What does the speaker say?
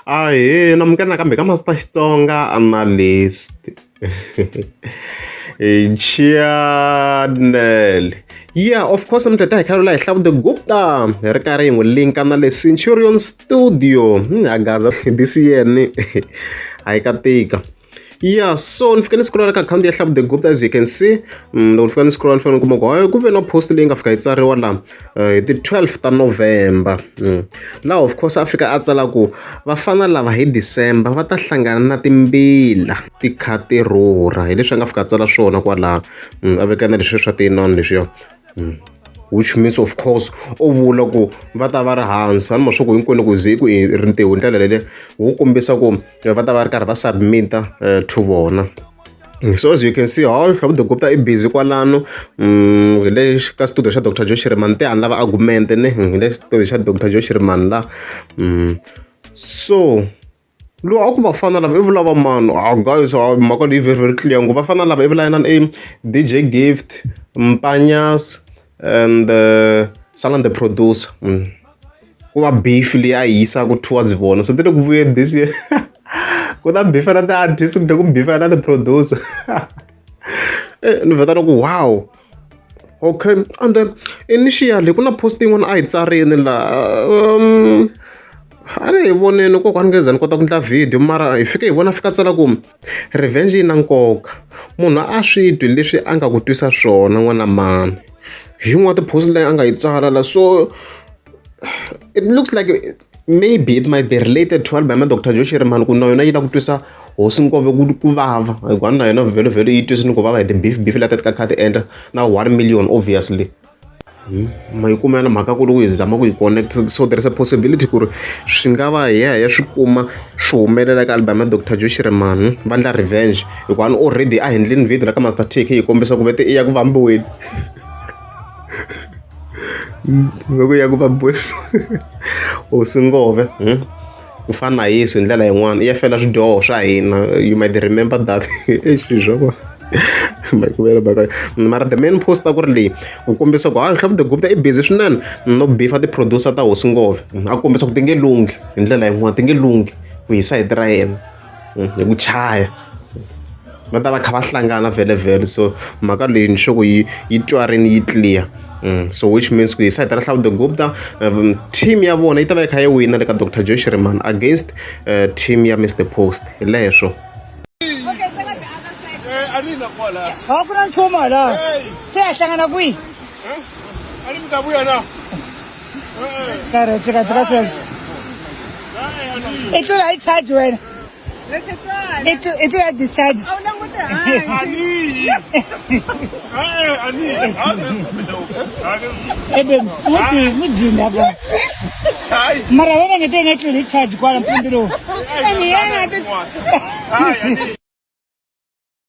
Ahee namukela nakambe ka Master Xitsonga Analyst channel. Yeah, of course namuntlha hi ta hi kha hi Hlavu the Gupta hi ri karhi hi n'wi linka na le Centurion Studio ha gaza this year ni a yi ka tika. Yeah, so ni fike ni scroll ka akhawunti ya Hlavu the Gupta as you can see. Loko ni fika ni scroll ni fika ni kuma ku hayi ku ve na post leyi nga fika yi tsariwa la hi ti 12 ta November. Laha of course a fika a tsala ku vafana lava hi December va ta hlangana na timbila ti kha ti rhurha hi leswi a nga fika a tsala swona kwalaho. A veka na leswiya swa tinoni leswiya. Which means of course u vula ku va ta va ri hansi a ni ma swa ku hinkwenu ku ze ku rintiho hi ndlela yaleyo wu kombisa ku va ta va ri karhi va submit-a to vona. So as you can see hayi Hlavu the Gupta i busy kwalano hi le ka studio xa Doctor Joe Shirimani te a ni lava argument ne hi le studio xa Doctor Joe Shirimani la. So lowu a ku vafana lava i vula va mani ah guys mhaka leyi very very clear ngopfu vafana lava i vula inani i D_J Gift, Mpanyas and Salan the producer. Ku va beef leyi a yi yisaka towards vona se ti le ku vuyeni this year ku ta beef na ti-artist kumbe ku beef na ti-producer ni vheta ni ku wow okay and then initially ku na post yin'wana a yi tsarini laha a ni yi vonile kokwani nge za ni kota ku endla video mara hi fike hi vona fika tsala ku revenge yi na nkoka munhu a swi twi leswi a nga ku twisa swona n'wana mani hi yin'wana ti-post leyi a nga yi tsala la so it looks like maybe it might be related to album ya Doctor Joe Shirimani ku na yona yi lava ku twisa hosi Nkove ku vava hikuva na yona vhele yi twisini ku vava hi ti-beef beef leti ti kha ti endla na one million obviously. Ma yi kuma na mhaka ku ri ku hi zama ku yi connect so there is a possibility ku ri swi nga va hi ya hi ya swi kuma swi humelela ka album ya Doctor Joe Shirimani va endla revenge hikuva ni already a hi endleni video la ka Master T hi kombisa ku vete i ya ku vambiweni. Loko ya ku vambiweni hosi Ngove ku fana na Yesu hi ndlela yin'wana i ya fela swidyoho swa hina you might remember that exi swa kona mhaka mara the main post a ku ri leyi ku kombisa ku hayi Hlavu the Gupta i busy swinene no beef-a ti-producer ta hosi Ngove a kombisa ku ti nge lunghi hi ndlela yin'wana ti nge lunghi ku hi sayiti ra yena hi ku chaya va ta va kha va hlangana vhele so mhaka leyi ni sure ku yi yi twarini yi clear. So which means ku hi sayiti ra Hlavu the Gupta team ya vona yi ta va yi kha yi wina le ka Doctor Joe Shirimani against team ya Mister Post hi leswo. A ku na nchumu hala se ya hlangana kwihi karhi tshika tshika sweswo i tlula hi charge wena i tlula discharge ebe n'wi n'wi dyini hapa mara wena nge te nge tluli hi charge kwala mpfundzi lowu.